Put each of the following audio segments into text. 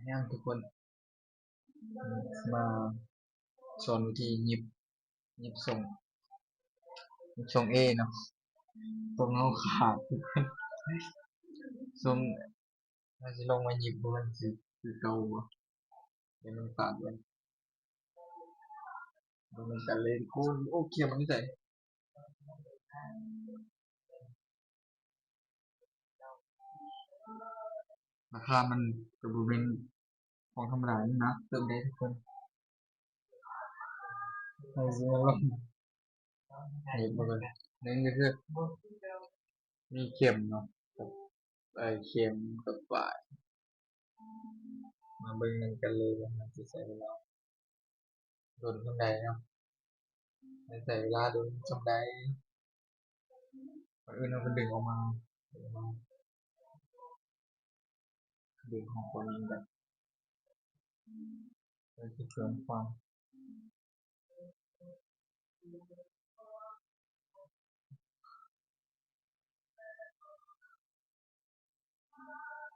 ງາມທຸກຄົນ ມາສອນວິທີຫຍິບ ຫຍິບສົ່ງ ຫຍິບສົ່ງເອເນາະ. ພວກເຮົາຂາດທຸກຄົນ ສົ່ງ ເຮົາຊິລອງມາຫຍິບເບິ່ງ ມັນຊິຄືເກົ່າບໍ່ ແຕ່ມັນຂາດເບິ່ງ ເບິ່ງນຳກັນເລີຍທຸກຄົນ. ໂອ້ ເຂັມມັນຢູ່ໃສ? ລາຄາມັນກໍບໍ່ແມ່ນຂອງທຳມະດາ ມັນໜັກເຕີບໃດ໋ທຸກຄົນ. ເຮົາຊິມາລອງໃຫ້ເບິ່ງ ໜຶ່ງກໍຄືມີເຂັມເນາະ ກັບ ເອີ ເຂັມກັບຝ້າຍ ມາເບິ່ງນຳກັນເລີຍວ່າມັນຊິໃຊ້ເວລາດົນສ່ຳໃດເນາະ ມັນໃຊ້ເວລາດົນສ່ຳໃດ. ກ່ອນອື່ນເຮົາກໍດຶງອອກມາ ດຶງອອກມາ ດຶງຂອງຄົນນີ້ແບບ ເພື່ອຊິເພີ່ມຄວາມ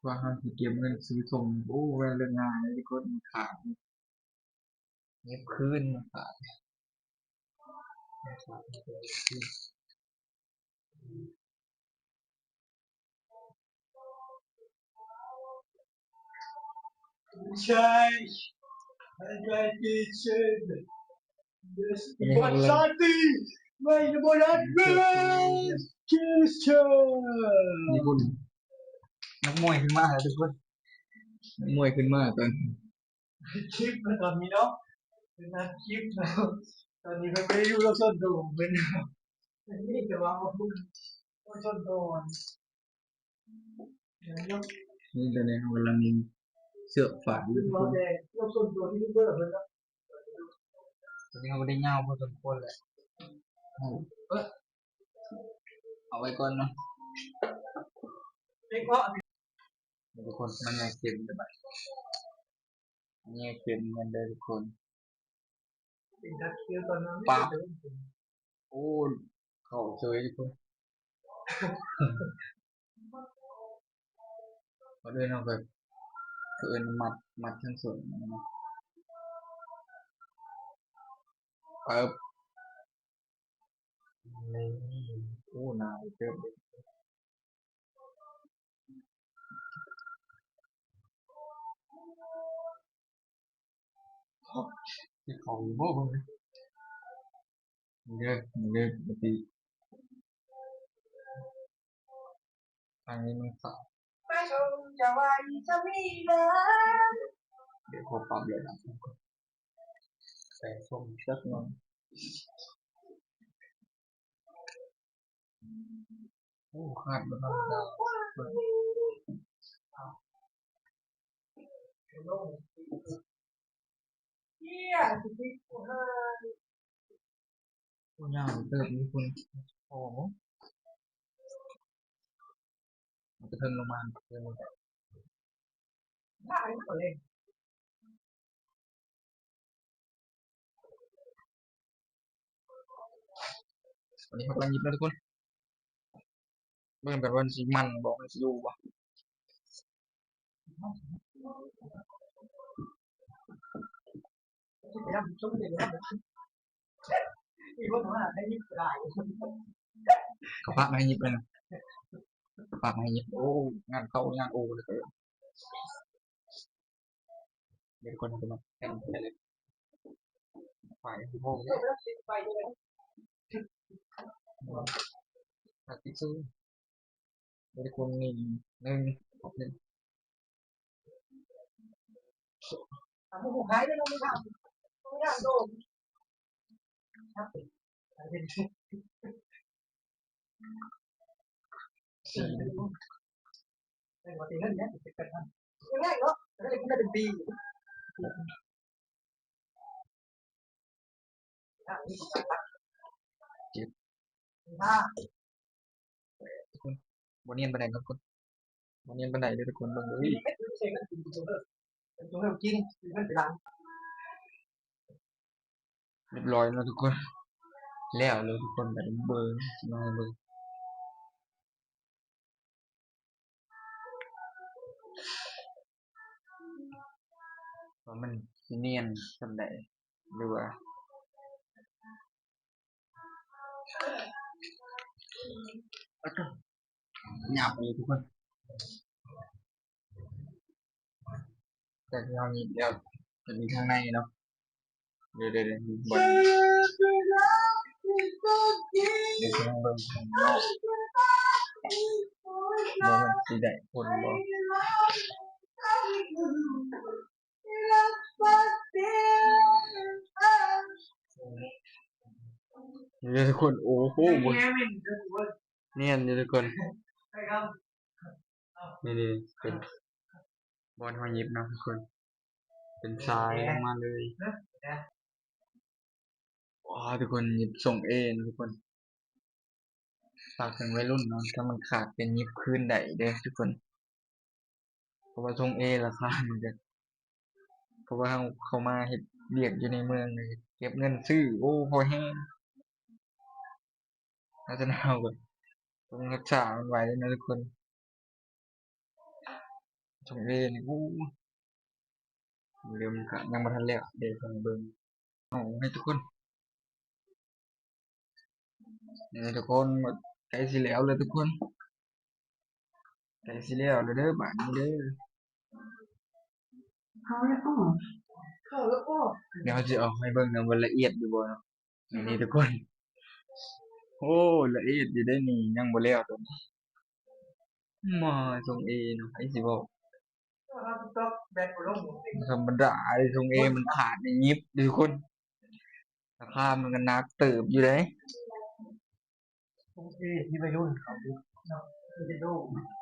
ວ່າເຮົາຊິເກັບເງິນຊື້ສົ່ງ ໂອ້ ແມ່ນເລື່ອງງ່າຍເດ້ທຸກຄົນ ຂາດ ຫຍິບຄືນ ຂາດ ຂາດ. ນີ້ ນັກມວຍຂຶ້ນມາແລ້ວທຸກຄົນ ນັກມວຍຂຶ້ນມາຕອນ ຄລິບນະຕອນນີ້ເນາະ ເປັນອັດຄລິບເນາະ ຕອນນີ້ເພິ່ນບໍ່ໄດ້ຢູ່ໂລກສ່ວນຕົວຂອງເພິ່ນເນາະ ເພິ່ນມີແຕ່ວ່າເວົ້າເລື່ອງສ່ວນຕົວ. ນີ້ຕອນນີ້ເຮົາກຳລັງເຊືອກຝ້າຍຢູ່ທຸກຄົນ ຕອນນີ້ເຮົາກໍໄດ້ຍາວພໍສົມຄວນແລ້ວ ເອົາໄວ້ກ່ອນເນາະ ທຸກຄົນ ມາແຍກເຂັມເດີ ມາແຍກເຂັມກັນເດີທຸກຄົນ. ປາບ ໂອ້ ເຂົ້າເສີຍທຸກຄົນ ກ່ອນອື່ນເຮົາກໍ ເອີ້ນມັດ ມັດທັງສົ້ນ ປຶບ ນີ້ ໂອ້ ໜາວເຕີບເດ ຊິເຂົ້າຢູ່ບໍ່ເບິ່ງ ນີ້ເດີ ນີ້ເດີ ປະຕິ ທາງນີ້ມັນຂາວ ດຽວຂໍປັບເລີຍນະ ໃສ່ສົ້ມຈັກໜ່ອຍ ໂອ້ ຂາດບໍ່ທຳມະດາ ໂອ້ ຍາວເຕີບຢູ່ຄົນ ໂອ້ ມັນກະເທິງລົງມາ ອັນນີ້ເຮົາກຳລັງຫຍິບແລ້ວທຸກຄົນ ເບິ່ງນຳກັນວ່າມັນຊິມັນບໍ່ ມັນຊິຢູ່ບໍ່. ເຂົາຝາກມາໃຫ້ຫຍິບເລີຍນະ ເຂົາຝາກມາໃຫ້ຫຍິບ ໂອ້ ງານເຂົ້າງານໂອເລີຍ ດຽວທຸກຄົນເຮົາຈະມາແຂ່ງກັນເລີຍ ໄປ ໂອ້ ໄປ ເດ ຄົນນີ້ ໜຶ່ງ ໜຶ່ງ ສີ່ ເຈັດ ບໍ່ນຽນປານໃດເນາະທຸກຄົນ ບໍ່ນຽນປານໃດເດີທຸກຄົນ ເບິ່ງເດີ ຮຽບຮ້ອຍແລ້ວທຸກຄົນ ແລ້ວເລີຍທຸກຄົນ ບາດນີ້ເບິ່ງ ຊິມາໃຫ້ເບິ່ງ. ມັນຊິນຽນສ່ຳໃດ ຫຼືວ່າ ອາໂຕ ຫຍາບໄປເລີຍທຸກຄົນ. ຈາກທີ່ເຮົາຍິບແລ້ວ ຈະມີທາງໃນເນາະ. ເດີໆໆ ເບິ່ງ ເດີ ຊິລອງເບິ່ງຂ້າງນອກ ວ່າມັນຊິໄດ້ຜົນບໍ່. ເດີທຸກຄົນ ໂອ້ໂຫ ເບິ່ງ ນຽນຢູ່ທຸກຄົນ. ນີ້ໆ ເປັນບ່ອນເຮົາຫຍິບເນາະທຸກຄົນ ເປັນສາຍອອກມາເລີຍ. ວ້າວ ທຸກຄົນ ຫຍິບຊົງເອເນາະທຸກຄົນ. ຝາກເຖິງໄວລຸ້ນເນາະ ຖ້າມັນຂາດກໍຫຍິບຄືນໄດ້ເດີທຸກຄົນ. ເພາະວ່າຊົງເອລາຄາມັນກໍ ເພາະວ່າເຮົາເຂົ້າມາເຮັດວຽກຢູ່ໃນເມືອງ ເກັບເງິນຊື້ ໂອ້ ພໍແຮງ. ເພາະສະນັ້ນເຮົາກໍຕ້ອງຮັກສາມັນໄວ້ເນາະທຸກຄົນ. ຊົງເອນີ້ ໂອ້ ເລີ່ມກະຍັງບໍ່ທັນແລ້ວ ເດ ເບິ່ງ ເອົາໃຫ້ທຸກຄົນ. ນີ້ທຸກຄົນ ໃກ້ຊິແລ້ວແລ້ວທຸກຄົນ ໃກ້ຊິແລ້ວແລ້ວເດີ ບາດນີ້ເດີ. ດຽວເຮົາຊິເອົາໃຫ້ເບິ່ງນຳວ່າລະອຽດຢູ່ບໍ່ເນາະ. ນີ້ທຸກຄົນ ໂອ້ ລະອຽດຢູ່ເດ້ນີ້ ຍັງບໍ່ແລ້ວໂຕນີ້. ມາຊົງເອເນາະ ໃຜຊິເວົ້າ ບໍ່ທຳມະດາເດ້ ຊົງເອມັນຂາດນີ້ຫຍິບເດ້ທຸກຄົນ. ລາຄາມັນກໍໜັກເຕີບຢູ່ເດ້ ຊົງເອທີ່ໄວລຸ້ນເຂົາເນາະ.